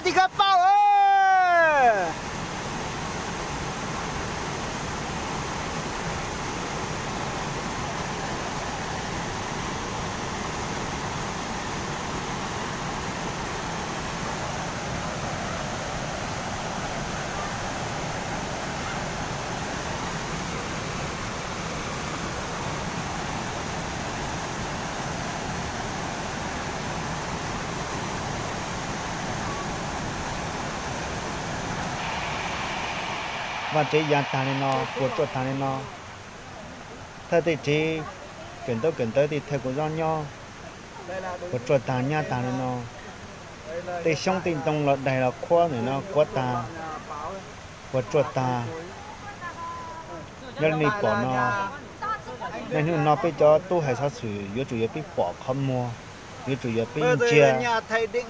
Ti kab paub. Vaj tsev ya tag li no, puas tsuaj tag li no. Thawj tej tsev kawm ntaub kawm ntawv tej thawj kuv zov nyob, puas tsuaj tag nyab tag li no. Tej xyoob tej ntoo los daig los qhuav ntawm no qhuav tag, puas tsuaj tag. Nyob li nej pom no, niaj hnub no peb cov tub hais xov xwm yuav tsum yog peb pom qhov muag, yuav tsum yog peb ntsia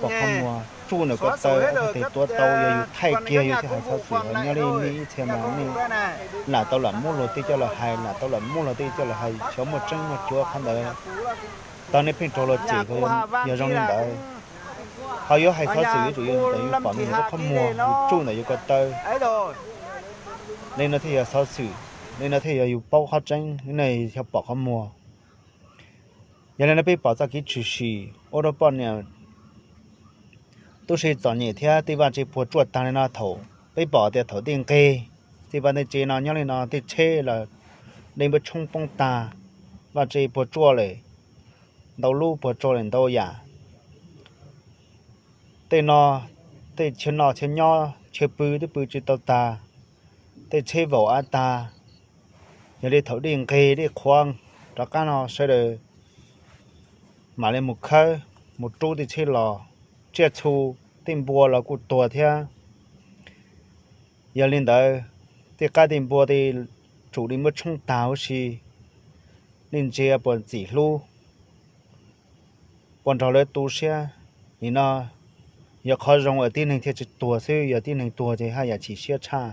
pom qhov muag, tsuj ntawm ko taw, tes tuav tau yog yus thaij kiag yus thiaj hais xov xwm. Nyob li nej ib txhia mas nej lam tau lam muab luag tej coj los hais, lam tau lam muab luag tej coj los hais, xyov muaj tseeb muaj cuav qhov ntawd. Tau nej pheej raug luag cem, yog zoo li ntawd, qhov yuav hais xov xwm yuav tsum yog ntawm yus pom ntawm yus lub qhov muag, yus tsuj ntawm yus ko taw. Li no thiaj yog xov xwm, li no thiaj yog yus paub qhov tseeb, li no yog pom qhov muag. Yog li no peb pom txoj kev tshwm sim ua rau poj niam tub se txom nyem thiab tej vaj tse puas tsuaj tag li no thaum peb pom tias thaum tej nqeg tej vaj tej tsev no nyob li no tej tsheb los dej npab tshoob poob tag, vaj tse puas tsuaj lawm, ntau lub puas tsuaj lawm ntau yam. Tej no tej chaw noj chaw nyob chaw pw twb pw tsis tau tag, tej tsheb vaum av tag. Yog li thaum dej nqeg dej qhuav rov qab no sawv daws mam li mus khawb mus rub tej tsheb los, tsiaj txhu tej npua los kuj tuag thiab. Yog li ntawd tej qab tej npua tej tsum li muab tshoob tag huv si, nej ntsia puas txim hlub, puas nrog lawv tu siab. Nim no yog qhov zoo uas tib neeg thiaj tsis tuag xwb, yog tib neeg tuag ces haj yam chim siab tshaj.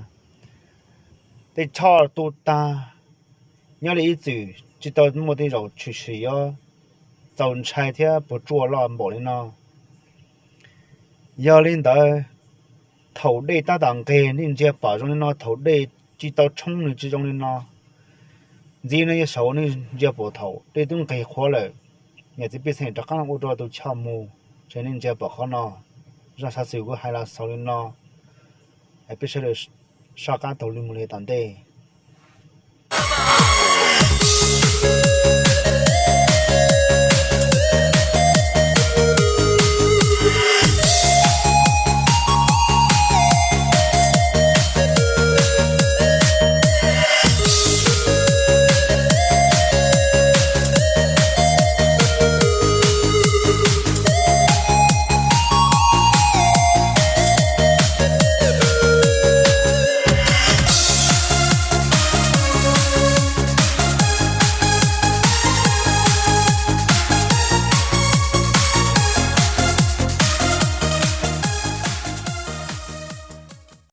Tej choj tu tag, nyob li ib txwm tsis tau muaj tej zaum tshwm sim yuav txaus ntshai thiab puas tsuaj loj npaum li no. Yog li ntawd, thaum dej tab tom nqeg nej ntsia pom zoo li no, thaum dej tsis tau tshoob nws tsis zoo li no. Ntxiv no yog saum nej ntsia pom thaum dej twb nqeg qhuav lawm, yog txiv pej xeem rov qab ua rau tus choj mus, ces nej ntsia pom qhov no. Zaj xov xwm kuv hais los xaus li no, peb sawv daws soj qab taug li mus li tom ntej.